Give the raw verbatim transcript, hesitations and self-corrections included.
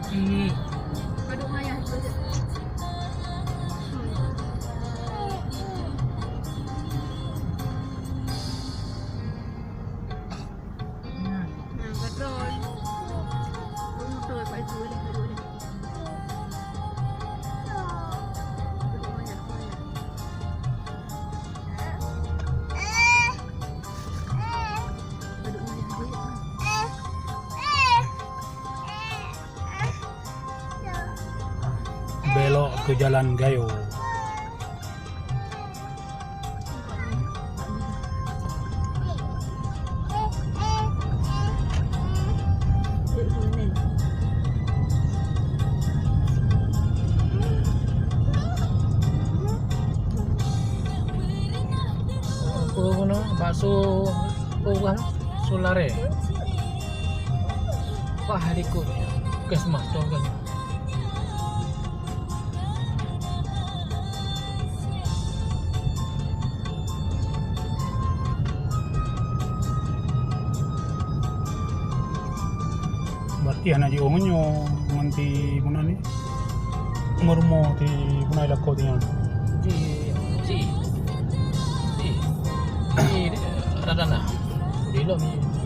Hmm. Belok ke Jalan Gayo. Apa guna bakso, apa buah tu? Bakso laré. Wah, likot. Puskesmas tu kan. Berarti hana jiôh ngon nyoe, ngon ti meunan ni. Ngon rumoh ti meunan lakoe ti nyan. Di, di, di, di, rada na. Di lom ni.